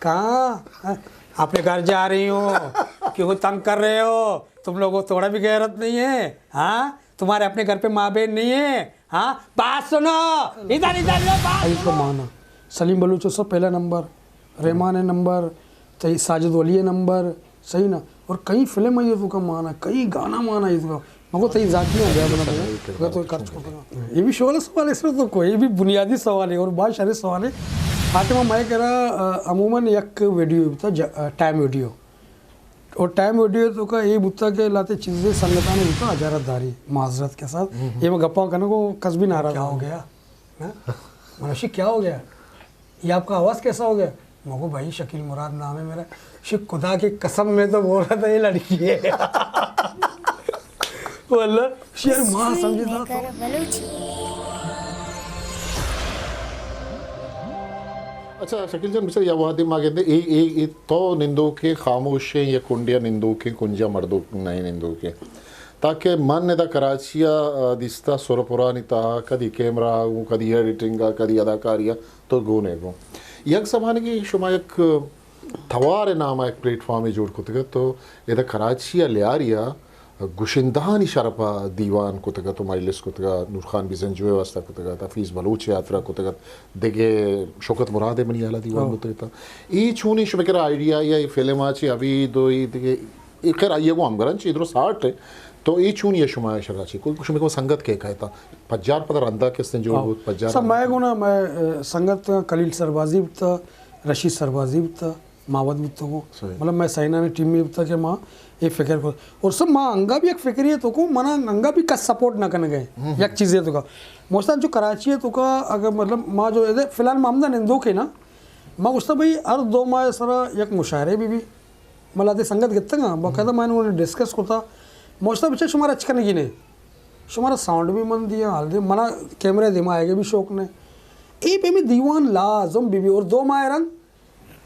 ہاں، ہاں، اپنے گھر جا رہی ہوں، کیوں تنگ کر رہے ہو؟ تم لوگوں کو تھوڑا بھی غیرت نہیں ہے؟ ہاں، تمہارے اپنے گھر پہ ماں بہن نہیں ہے؟ ہاں، بات سنو، ادھر، ادھر لو، بات سنو۔ مانا سلیم بلوچ اس پہلا نمبر، رحمان ہے نمبر، تئی ساجد ولی ہے نمبر، صحیح نا؟ اور کئی فلم آئی ہے تو کا مانا، کئی گانا مانا ہے تو کا۔ مگو تئی ذاتی ہے، بیا بنا دے۔ اگر تو خرچ کرتا۔ یہ بھی شغل سوال ہے، اس میں تو کوئی بھی بنیادی سوال ہے اور بہت سارے سوال ہے۔ آتے میں، میں کہہ رہا، عموماً یک ویڈیو بتا، ٹائم ویڈیو۔ اور ٹائم ویڈیو تو کا یہ بتا کہ لاتے چیزیں سنگتانے بتا اجارت داری، معذرت کے ساتھ۔ یہ میں گپا کرنے کو کس بھی ناراض کیا ہو گیا؟ ہاں؟ منشی کیا ہو گیا؟ یہ آپ کا آواز کیسا ہو گیا؟ مگو بھائی، شکیل مراد نام ہے میرا۔ شی خدا کی قسم، میں تو بول رہا تھا یہ لڑکی ہے۔ واللہ، شیر ماں سمجھتا تو۔ اچھا شکیل جان، بچار یا وہدے ما گندے، اے، اے، اے تو نندوکیں خاموشیں یا کنڈیا نندوکیں، کنجا مردوک نئے نندوکیں۔ تاکہ من ادا کراچی ء دیستہ سر پرانی تہا کدی کیمرہ ء گوں، کدی ایڈیٹنگ ء، کدی اداکاری ء، تو گون ئے گوں۔ یک زمانگے شما یک توار ء نام ء یک پلیٹ فارمے جوڑ کتگ ات، تو ادا کراچی ء لیاری ء گشندہانی شرپ ء دیوان کتگ ات و مجلس کتگ ات، نور خان بزنجو ء واستہ کتگ ات، حفیظ بلوچ ء ہاترا کتگ ات، دگہ شوکت مراد ء منی ہیال ء دیوان بوتگ ات۔ اے چونیں شمئے کرا آئیڈیا یا اے فلم ء چہ ابید و اے دگہ اے خیر، آئی ء گوں ہمگرنچ، اے درست آرٹ ء۔ تو اے چونی ء شما شرا چی؟ کوئی شمئے گوں سنگت کئے کئیت؟ پجار پدا رندا کستیں جوڑ بوت، پجار سب رندا۔ مئے گوں نا، مئے، اے، سنگت خلیل سربازی بوتا، رشید سربازی بوتا، ماوت بوتا گوں۔ صحیح۔ مطلب مئے سائنانی ٹیم میں بوتا کہ ما اے فکر کو۔ اور سب ما انگا بھی یک فکری ہے تو کو، منا انگا بھی کس سپورٹ نہ کرنے گئے۔ یک چیز ہے تو کا۔ موستا جو کراچی ہے تو کا، اگر مطلب ما جو ادھر فی الحال ما ہمدا نندوک ہے نا، ما گوشتا بھائی ہر دو ماہ سرا یک مشاعرے بھی بھی۔ ملا دے سنگت گتگاں، باقاعدہ من انہوں نے ڈسکس کتا۔ موشتا بچے شمارا اچ کنگی نے۔ شمارا ساؤنڈ بھی من دیا، حال دے، منا کیمرہ دیما آئے گے بھی شوق نے۔ اے پہ میں دیوان لازم بی بی اور دو ماہ رند،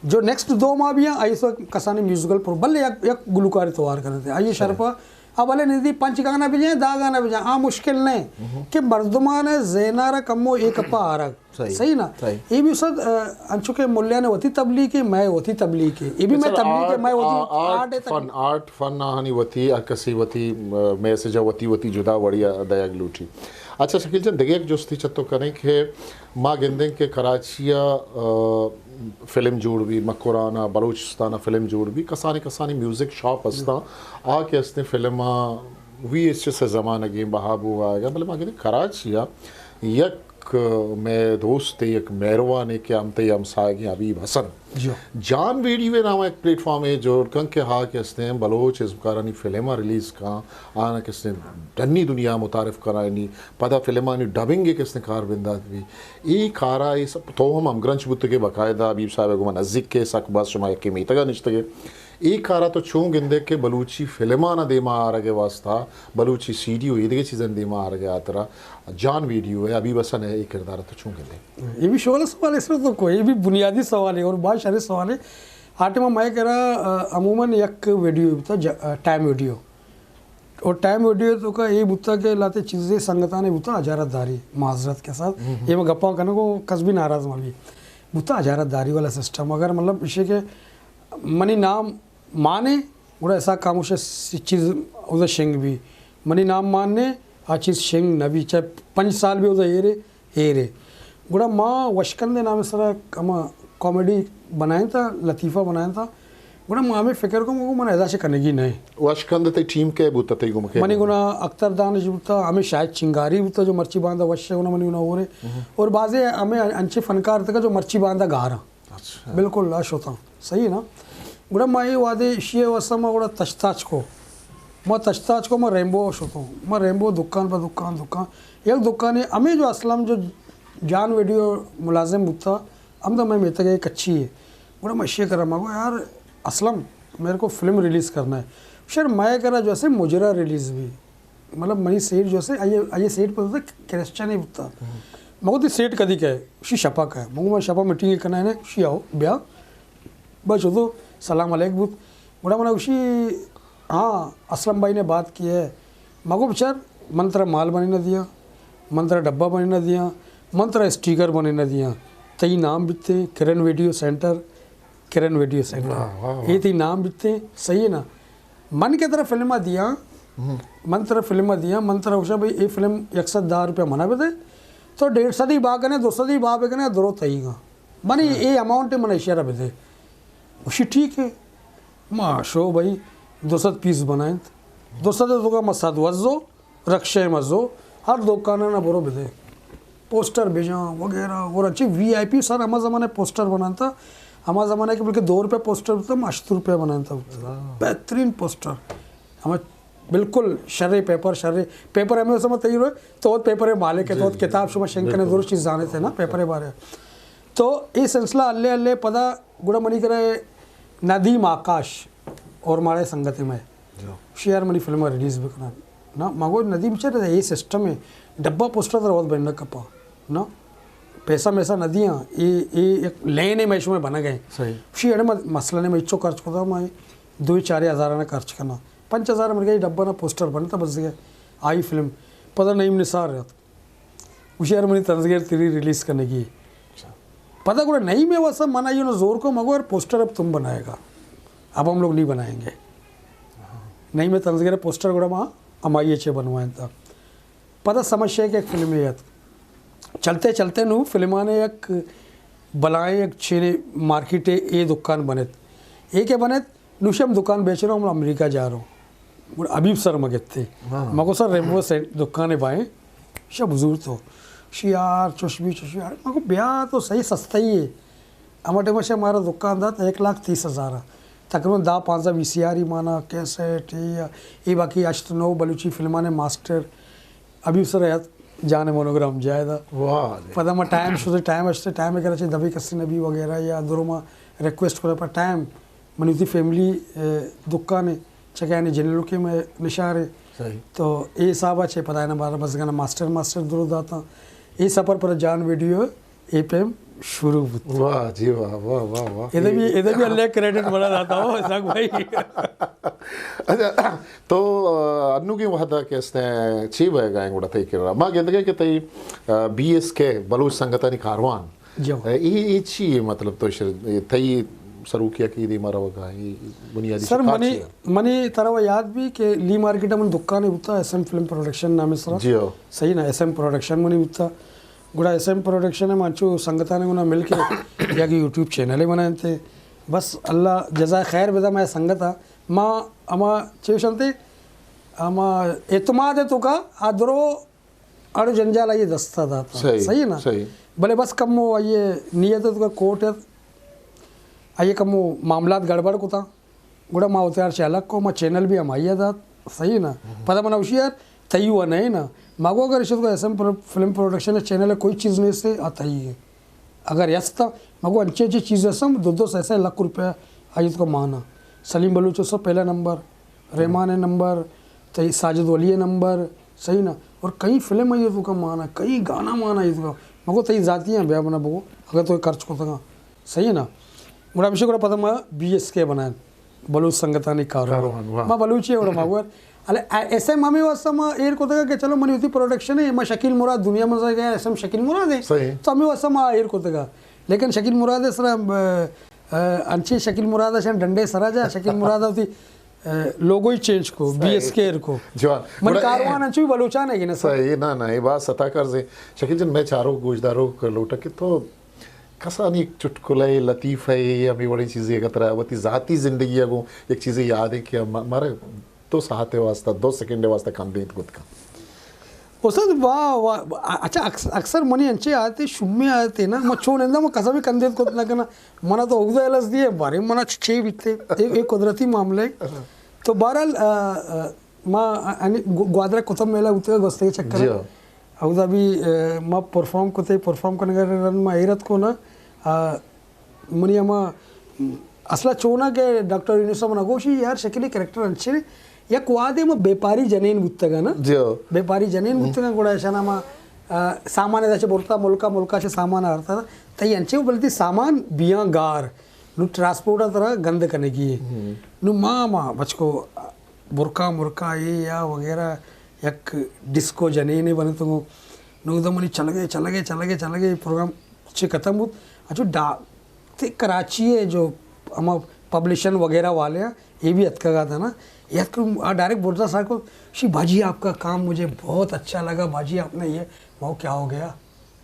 جو نیکسٹ دو ماہ بھی ہیں، آئی سو کسانی میوزیکل پر، بلے یک، یک گلوکاری توار کرتے ہیں۔ آئیے شرپا، اب بلے ندی پنچ گانا بھی جائیں، دا گانا بھی جائیں، آ مشکل نہیں کہ مردمان زینارا کمو ایک پا آرگ۔ صحیح۔ صحیح نا؟ صحیح۔ اے بھی استاد، آ، انچو کہ ملیان وتی تبلیغ ہے، مئے وتی تبلیغ ہے۔ اے بھی مئے اچھا، تبلیغ ہے، آرٹ، مئے وتی آ-، آرٹ آرٹ فن، تبلیغ۔ آرٹ فن آہانی وتی ہر کسی وتی، آ، میسج وتی وتی جدا وڑی آ دئیگ لوٹی۔ اچھا شکیل جان، دگہ یک جستی چہ تو کنیں کہ ما گندیں کہ کراچی آ، آ، فلم جوڑ بی، مکران آ، بلوچستان آ فلم جوڑ بی، کسانی کسانی میوزک شاپ ہستاں، آ کہ ہستیں فلم آ وی ایچ ایس ء زمانگیں بہا بوگ ء آیگ ء، بلے ما گندیں کراچی ء یک مئے دوستے، یک مہروانے کہ ہم تئی ہمساہگیں حبیب حسن۔ جی۔ جان ویڈیو ء نام ء یک پلیٹ فارمے جوڑ کن کہ ہا کہ استیں بلوچ ازمکارانی فلم ء ریلیز کن، آناں کہ استیں ڈنی دنیا ء متعارف کنائینی، پدا فلمانی ڈبنگ ء کہ استیں کار بندات بی۔ اے کارا اے سب تو ہم ہمگرنچ بوتگے، باقاعدہ حبیب صاحب ء گوما نزیک کے، سک باز شما یکے میتگ ء نشتگے۔ اے کارا تو چون گندے کہ بلوچی فلمانا دیما آرگ ء واسطہ، بلوچی سی ڈی و ایدگہ چیزاں دیما آرگ ء ہاترا جان ویڈیو ء حبیب حسن ء اے کردار تو چون گندے؟ اے بھی شغل سوال ہے، اس میں تو کوئی بھی بنیادی سوال ہے اور بہت سارے سوال ہے۔ آ ٹائم میں کرا، آ، عموماً یک ویڈیو بتا، ج-، آ، ٹائم ویڈیو۔ اور ٹائم ویڈیو تو کا اے بوتا کہ لاتے چیزیں سنگتانے بوتا اجارت داری، معذرت کے ساتھ۔ یہ میں گپا کرنے کو کس بھی ناراض مہ بھی۔ بوتا اجارت داری والا سسٹم۔ اگر مطلب اسے کہ منی نام مانے، گڑا اسحاق خاموش ء سی چیز اودا شنگ بی۔ منی نام مانے، آ چیز شنگ نہ بی۔ چاہے پنچ سال بھی اودا ایرے، ایرے۔ گڑا ما وشکند ء نام ء سرا ہما کامیڈی بنائینتا، لطیفہ بنائینتا۔ گڑا ما ہمیں فکر کو، من ادا چہ کنگی نہ۔ وشکند تئی ٹیم کے بوتا تئی گم کے؟ منی گنا اختر دانش بوتا، ہمیں شاہد چنگاری بوتا جو مرچی باندا وش ہے، گنا منی گنا اور ہے۔ اور بازے ہمیں انچے فنکار تکا جو مرچی باندا گارا۔ اچھا۔ بالکل، آ شتاں۔ صحیح نا؟ گڑا ما اے وہدے ایشی ء واسطہ ما گڑا تشتاچ کو۔ ما تشتاچ کو، ما ریمبو شتوں۔ ما ریمبو دکان پہ دکان، دکان۔ یک دکانے ہمیں جو اسلم جو جان ویڈیو ملازم بوتا، ہمدا میں میتگ ء کچی ہے۔ گڑا ما ایشی ء کرا ما گو، یار اسلم، میرے کو فلم ریلیز کرنا ہے۔ شر میں کرا جو اسے مجرا ریلیز بھی۔ مطلب منی سیٹ جو سے، آئی، آئی سیٹ پر ہوتا کرسچن ہی بوتا۔ مگو تی سیٹ کدی کہے؟ شی شپا کہے۔ مگو من شپا میٹنگ کنا ہے، شی آؤ، بیا۔ بس تو سلام علیک بوت۔ گڑا منا گوشی، ہاں، اسلم بھائی نے بات کی ہے۔ مگو بچار، من ترا مال بنی نہ دیا، من ترا ڈبہ بنی نہ دیا، من ترا اسٹیکر بنی نہ دیا۔ تئی نام بیتے، کرن ویڈیو سینٹر، کرن ویڈیو سینٹر۔ واہ، واہ، واہ۔ اے تئی نام بیتے، صحیح ہے نا؟ من کہ ترا فلم ءَ دیاں، من ترا فلم ءَ دیاں، من ترا گوشاں بھئی اے فلم یک سد دہ روپیہ منا بدے، تو ڈیڑھ سد ہی با کنے، دو سد ہی با بکنے، درو تئی گا۔ من اے، اے اماؤنٹ من ایشی را بدے۔ گوشی ٹھیک ہے۔ ما شو بھئی دو سد پیس بنائنت۔ دو سد تو کا ما سد وزو، رکشہ مزو، ہر دکان نہ برو بدے۔ پوسٹر بجاں وغیرہ اور اچھی وی آئی پی سر ہما زمانے پوسٹر بنانتا، ہما زمانے کہ بلکہ دو روپے پوسٹر بوتا، ہم ہشت روپے بنانتا بوتا۔ بہترین پوسٹر۔ ہمیں بالکل شرے پیپر، شرے پیپر ہمیں سمجھ تیار ہوئے، تو پیپر مالک ہے، تو کتاب شما شنگ کنے درست چیز زانے تھے نا، پیپر بارے۔ تو اے سلسلہ اللہ اللہ پدا گڑا منی کرے ندیم آکاش اور مارے سنگت میں۔ شی یار منی فلم ریلیز بکنا۔ نا، مگو ندیم چرے اے سسٹم ہے، ڈبہ پوسٹر در وقت بننا کپا۔ نا، پیسہ میسہ نہ دیاں، اے، اے ایک لین ہے میں شما بنا گئے۔ شی اڑے مسئلہ نے میں چو خرچ کتا، میں دو چار ہزار نہ خرچ کرنا۔ پنچ ہزار مر گئی ڈبہ نا پوسٹر بنتا بس گئے۔ آئی فلم۔ پدا نعیم نثار رہت۔ گوشی یار منی تنزگر تری ریلیز کرنے کی۔ پدا گڑا نعیم واسا من آئی زور کو مگو یار پوسٹر اب تم بنائے گا، اب ہم لوگ نہیں بنائیں گے۔ نعیم تنزگر پوسٹر گڑا ما ہمائی چے بنوائیں تا۔ پدا سمجھ شے کہ ایک فلم یات چلتے چلتے نو فلمانے یک بلائیں یک چینے مارکیٹ اے دکان بنت۔ اے کہ بنت نوشم دکان بیچ رہا ہوں، امریکہ جا رہا ہوں۔ گڑا حبیب سر مگتے۔ مگو سر ریمبو سے دکانے بائیں۔ شب حضور تو۔ شی یار چوش بھی چوش بھی۔ مگو بیا تو صحیح سستا ہی ہے۔ ہما ٹائم شے ہمارا دکان دات ایک لاکھ تیس ہزار۔ تقریباً دہ پانزدہ وی سی آر ہی مانا، کیسٹ، اے، اے باقی ہشت نو بلوچی فلمانے ماسٹر۔ حبیب سر یات جان مونوگرام جائے دا۔ واہ۔ پدا ما ٹائم شدے، ٹائم اشتے، ٹائم کرا چے دبی کسی نبی وغیرہ یا درو ما ریکویسٹ کرا پر ٹائم منی وتی فیملی، اے، دکان ہے، چکہ یعنی جنرل کے میں نشار ہے۔ تو اے حساب چے پدا ہے نا بارہ بزگانا ماسٹر، ماسٹر درو داتا۔ اے سفر پر جان ویڈیو اے پیم شروع بوت۔ واہ جی واہ، واہ، واہ، واہ۔ ادھر بھی، ادھر بھی اللہ کریڈٹ بنا جاتا ہو، اسحاق بھائی۔ اچھا، تو، آ، انو کی وحدہ کہ اس نے چی بہ گائیں گوڑا تئی کرا۔ ما گندگے کہ تئی، آ، بی ایس کے بلوچ سنگتانی کاروان۔ جو۔ اے، اے، اے چی ہے مطلب تو شر-، اے تئی سروکی کی دی مارا وگا، اے بنیادی سر شکار منی، چی ہے؟ منی ترا وہ یاد بھی کہ لی مارکیٹ من دکان بوتا ایس ایم فلم پروڈکشن نام سرا۔ جی ہو۔ صحیح نا، ایس ایم پروڈکشن منی بوتا۔ گڑا ایس ایم پروڈکشن ءَ ما انچو سنگتانی گونا مل کے یک یوٹیوب چینلے بنائینتے۔ بس اللہ جزائے خیر بدا مئے سنگتا۔ ما ہما چے گوشنتے، ہما اعتماد ءِ توکا آ درو اڑ جنجال آئی دستا داتا۔ صحیح، صحیح نا؟ صحیح۔ بلے بس کمو آئی نیت ءِ توکا کوٹ ات، آئی کمو معاملات گڑبڑ کتا۔ گڑا ما وتی ہر چہ الگ کو، ما چینل بھی ہمائی ءَ دات، صحیح نا؟ پدا منا گوشی یار، تئی و نئے نا۔ ما گو اگر اشت کو ایس ایم پر-، فلم پروڈکشن ءِ چینل ءَ کوئی چیز نیست، آ تئی ہے۔ اگر یستا، ما گو انچے انچے چیز ہستم، دو دو سئے سئے لکھ روپیہ آئی تو مانا۔ سلیم بلوچ اس پہلا نمبر، رحمان نمبر، تئی ساجد ولی نمبر، صحیح نا؟ اور کئی فلم آئی تو کا مانا، کئی گانا مانا آئی تو کا۔ ما گو تئی ذاتی ہیں، بیا منا بگو، اگر تو خرچ کو تگا، صحیح نا؟ گڑا ہمیشہ گڑا پدا ما بی ایس کے بنائیں۔ بلوچ سنگتانی کاروان۔ کاروان، واہ۔ ما بلوچی وڑا ما گور۔ الے، ا-، ایس ایم ہمیں واسطہ ما ایر کتگا کہ چلو منی وتی پروڈکشن ہے، ما شکیل مراد دنیا مزا گیا، ایس ایم شکیل مراد ہے۔ صحیح۔ تو ہمیں واسطہ ما ایر کتگا۔ لیکن شکیل مراد ہے سر، ا، ا، انچے شکیل مراد ہے، شان ڈنڈے سرا جا، شکیل مراد ہوتی، ا، لوگو ہی چینج کو، صحیح۔ بی ایس کے ایر کو۔ جوان۔ من بڑا کاروان انچو بلوچان ہے کہ نا سر۔ صحیح، نا، نا، یہ بات ستا کر سے۔ شکیل جان، میں چاروں گوشداروں کو لوٹا کہ تو کسانی چٹکلے، لطیفے، ہمیں وڑیں چیزے اگر ترا وتی ذاتی زندگی ءَ گوں یک چیزے یاد ہے کہ ہم-، ہمارا دو ساعت واسطہ، دو سیکنڈ واسطہ کم دیت کت کن۔ استاد، واہ، واہ، اچھا، اکث-، اکثر منی انچے آتے، شمے آتے نا، ما چون اندا ما کسا بھی کندیت کت نہ کنا، منا تو اودا الس دیے، بارے منا چ-، چے بیتے، اے، اے قدرتی معاملہ ہے۔ تو بہرحال، آ، آ، ما انی گو-، گوادر کتب میلہ بوتگا گوستگیں چکر۔ جی ہاں۔ اودا بھی، اے، ما پرفارم کتے، پرفارم کنگا رند ما حیرت کو نا، آ، منی ہما اصلا چونا کہ ڈاکٹر یونس صاحب نگوشی یار شکیل کریکٹر انچے نے، یک وادے ما بیپاری جنین بوتگا نا۔ جی ہاں۔ بیپاری جنین بوتگا گڑا اشانا ما، آ، سامان ادا چہ برتا ملکا، ملکا چہ سامان آرتا۔ تئی انچے بلتی سامان بیاں گار۔ نو ٹرانسپورٹ ترا گند کنگی ہے۔ نو ما، ما بچکو برکا مرکا اے یا وغیرہ یک ڈسکو جنینے بنتگو۔ نو دا منی چلگے، چلگے، چلگے، چلگے پروگرام چے ختم بوت۔ اچھو ڈا-، تے کراچی ہے جو ہما پبلشن وغیرہ والے ہیں، یہ بھی اتکگا تھا نا، یہ اتکا ڈائریکٹ بولتا سر کو، شی باجی آپ کا کام مجھے بہت اچھا لگا، باجی آپ نے یہ، وہ کیا ہو گیا؟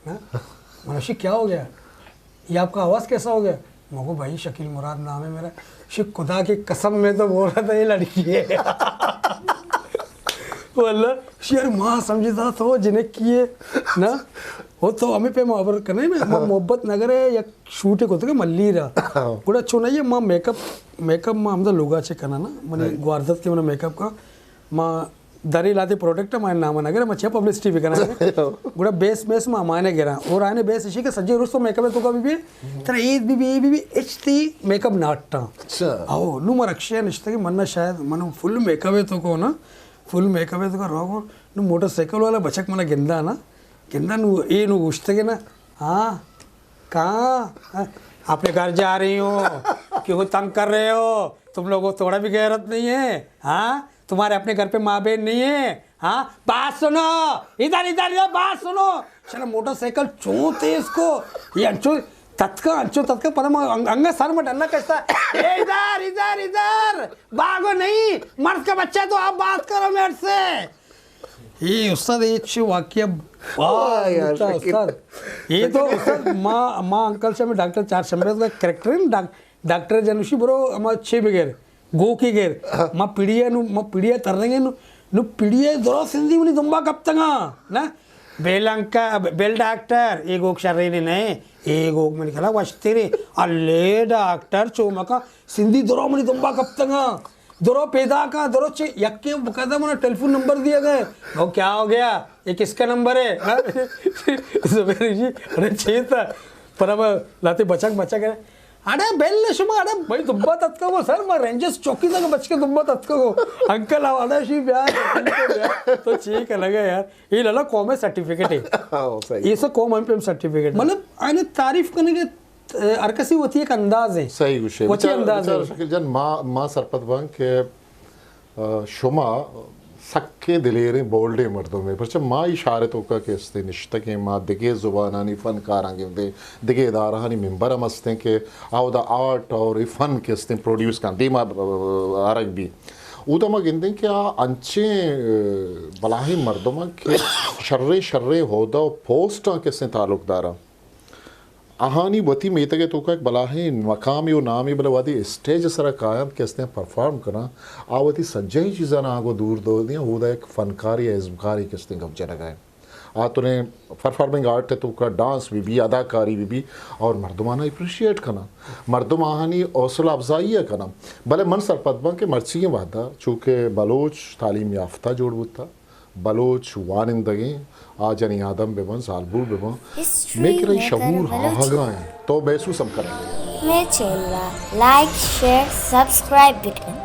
ہاں؟ من شی کیا ہو گیا؟ یہ آپ کا آواز کیسا ہو گیا؟ مگو بھائی شکیل مراد نام ہے میرا۔ شی خدا کی قسم میں تو بول رہا تھا یہ لڑکی ہے۔ واللہ شی یار ما سمجھتا تو جنک کی ہے نا، وہ تو ہمیں پہ محبت کرنے میں، ہم محبت نہ کرے یا شوٹ کو تو کہ ملی رہا۔ گڑا چون ہے ما میک اپ، میک اپ ما ہم تو لوگا چے کرنا نا، منی گواردت کے منا میک اپ کا، ما دری لاتے پروڈکٹ ما نام نہ کرے، ما چے پبلسٹی بھی کرنا ہے۔ گڑا بیس میس ما مانے گرا اور آنے بیس اشی کہ سجے روز تو میک اپ تو کا بھی بھی، ترا عید بھی بھی، عید بھی بھی، اچ تی میک اپ ناٹا۔ اچھا۔ او نو ما رکشے نشتے کہ من شاید من فل میک اپ تو کو نا، فل میک اپ تو کا رو کو، نو موٹر سائیکل والا بچک منا گندا نا، گندا نو اے نو گوشتے کہ نا، ہاں، کہاں؟ ہاں، اپنے گھر جا رہی ہوں، کیوں تنگ کر رہے ہو؟ تم لوگوں کو تھوڑا بھی غیرت نہیں ہے؟ ہاں، تمہارے اپنے گھر پہ ماں بہن نہیں ہے؟ ہاں، بات سنو، ادھر، ادھر، ادھر بات سنو۔ چلو، موٹر سائیکل چون تیز کو، یہ انچو تتکا، انچو تتکا، پر ما انگ-، انگا سر میں ڈرنا کشتا۔ اے ادھر، ادھر، ادھر، بھاگو نہیں، مرد کا بچہ ہے تو آپ بات کرو میرے سے۔ اے استاد، اے چی واقعہ؟ واہ یار، استاد۔ اے تو استاد، ما، ما انکل شاہ میں ڈاکٹر چار شنبے کا کریکٹر ہے نا، ڈاک-، ڈاکٹر جنوشی برو، ہما چھ بغیر، گو کی غیر۔ ما پیڑیا نو، ما پیڑیا ترنگے نو، نو پیڑیا درو سندھی منی دمبا کپتگا نا۔ بیل انکل، بیل ڈاکٹر، اے گوک شرے نے نہیں، اے گوک من کلا وشترے۔ اللہ ڈاکٹر چو مکا سندھی درو منی دمبا کپتگا۔ درو پیدا کا، درو چے، یکے بقاعدہ منا ٹیلیفون نمبر دیا گئے۔ وہ کیا ہو گیا؟ یہ کس کا نمبر ہے؟ ہاں؟ زبیر جی، ارے چے تھا؟ پر اب لاتے بچک بچک ہے۔ اڑے بل شما، اڑے بھائی دمبا تتکا کو سر، ما رینجرز چوکی تک بچ کے دمبا تتکا کو۔ انکل آو، اڑے شی بیا، بیا۔ تو چی کا لگا یار؟ یہ لالا قوم ہے سرٹیفکیٹ ہے۔ ہاں، صحیح۔ یہ سو قوم ہم پہ ہم سرٹیفکیٹ ہے۔ مطلب، آنے تعریف کرنے کے ہر کسی وتی یک انداز ہے۔ صحیح گوشے۔ وتی بچار، انداز بچار ہے۔ شکیل جان، ما، ما سرپد بان کہ، آ، شما سکیں دلیریں بولڈیں مردمے، پرچہ ما ای شہر توکا کہ استیں نشتگیں، ما دگہ زبانانی فنکاراں گندیں، دگہ ادارہانی ممبر ہم استیں کہ آودا آرٹ اور ای فن کہ استیں پروڈیوس کن، دیما، آ، آرگ بی۔ اودا ما گندیں کہ آ انچیں، آ، بلاہیں مردماں کہ شریں شریں عہدہ و پوسٹاں کہ استیں تعلق داراں۔ آہانی وتی میتگ ءِ توکا یک بلاہیں مقامے و نامے، بلے وہدے اسٹیج ءِ سرا کاینت کہ استیں پرفارم کناں، آ وتی سجہیں چیزاناں آگو دور دور دیاں، اودا یک فنکارے یا ازمکارے کہ استیں گپ جنگا انت۔ آ تنیں پرفارمنگ آرٹ ءِ توکا ڈانس بہ بی، اداکاری بہ بی اور مردماناں اپریشیٹ کناں، مردم آہانی حوصلہ افزائی ءَ کناں۔ بلے من سرپد باں کہ مرچیگیں وہدا چونکہ بلوچ تعلیم یافتہ جوڑ بوتا، بلوچ وانندگیں، آ جنی آدم بہ بنت، زالبول بہ بنت، ہسٹری مئے کرا میکر شعور بلوچی۔ آہگا انت، تو محسوس ہم کرے۔ مئے چینل ءَ لائک، شیئر، سبسکرائب بکن۔